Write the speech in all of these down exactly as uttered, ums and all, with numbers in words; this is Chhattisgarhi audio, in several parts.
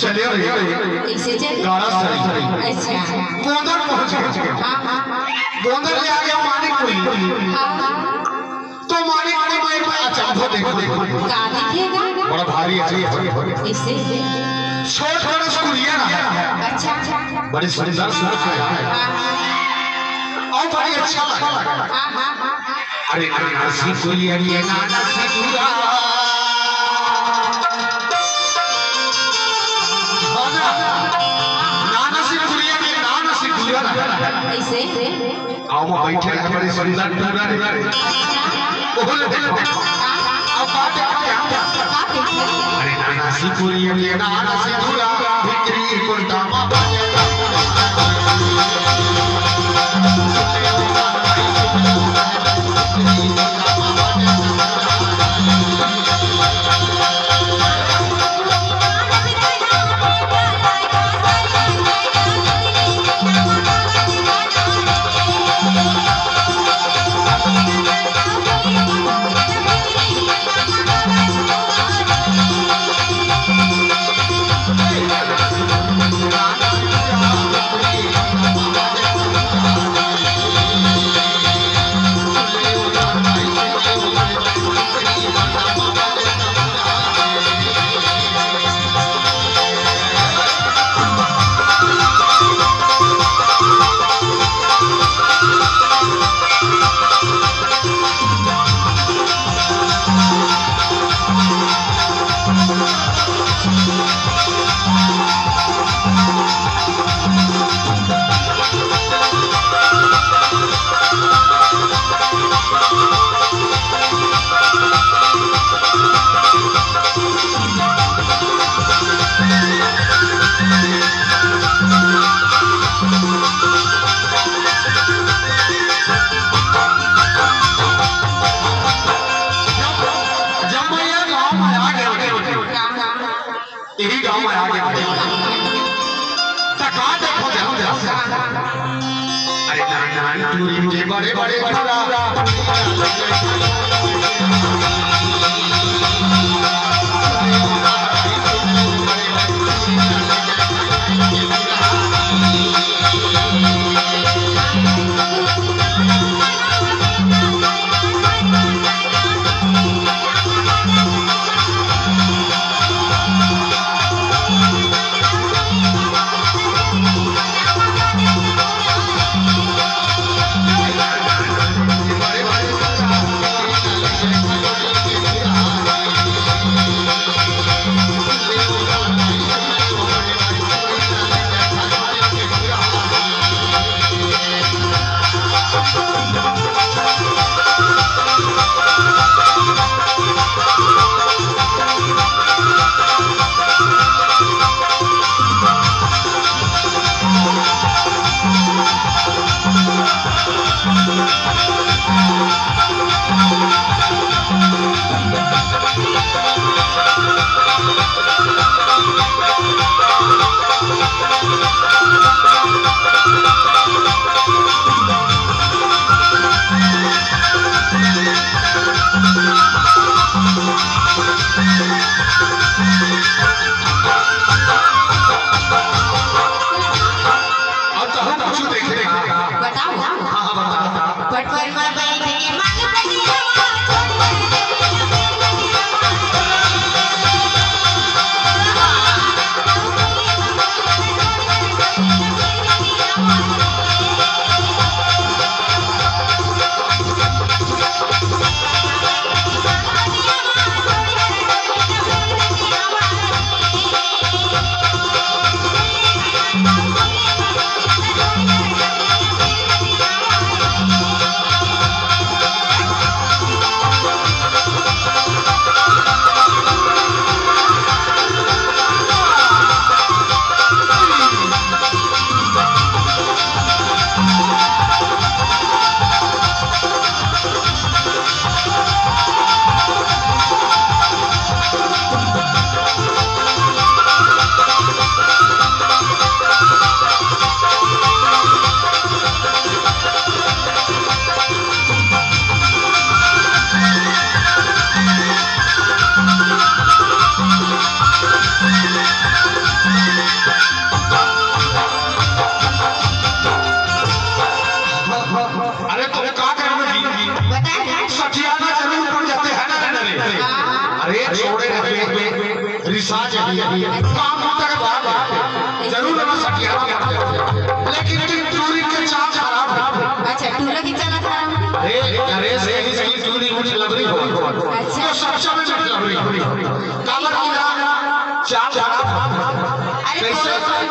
चले रहे। कइसे चले? गाड़ा सरी। अच्छा। गोंदर पहुंच गए। हाँ, हाँ, हाँ। गोंदर ले आ गया मानिक पुरी। हाँ, हाँ। तो मानिक पुरी में एक अचंभो देखो, देखो। का दिखेगा? बड़ा भारी अचंभो। कइसे? छोट बरस कुरिया ना। अच्छा, अच्छा। बड़ी सुंदर सूरत है। हाँ। और बड़ी अच्छा लगा। हाँ, हाँ, हाँ, हाँ। अरे नाना सिकुरिया के नाना सिकुरा। नाना सिकुरिया के नाना सिकुरा। कइसे? आओ, मैं बैठे हैं, बड़ी सुंदर टूरा रे। बोल, बोल। अब बात देखो क्या? अरे नाना सिकुरिया के नाना सिकुरा, भितरी कुर्ता मा बाजे। जब मैं ये गांव में आ गया, यही गांव में आ गया, त का देखो, देखो, देखो। अरे नाना, टूरी के बड़े बड़े झूला।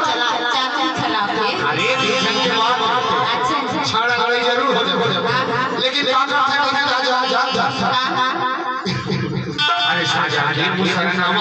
चला, चाकू खराब हे। अरे, दू झन के बाद अच्छा, अच्छा। छाड़ा लड़ाई जरूर हो जाए। हाँ, हाँ। लेकिन का करथे, का करथे, जा, जा, जा, जा। हाँ, हाँ। अरे, शाहजहां जी, मुसलमान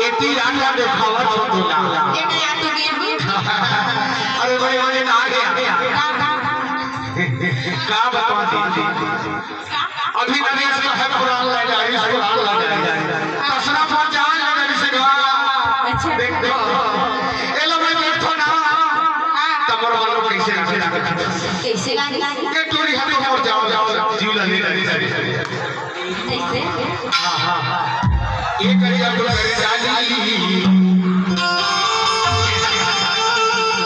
एती आके देखावत हो तोला। अरे भाई, अरे ना आ गया। का बताओ दीदी? अभी नरेश का है पुरान ला जा, इस पुरान ला जा। तसरा पर जान लगा इसे कहा। अच्छा। देख, देख। ए लो भाई, बैठो ना। हाँ, हाँ। तमर वालों कैसे लगे? कैसे लगे? ये टूरी हम तो मर जाओ, जाओ, जाओ। जीव लगे, लगे, लगे। कैसे? हाँ, हाँ, हाँ। ये करिया पुला करे जानी।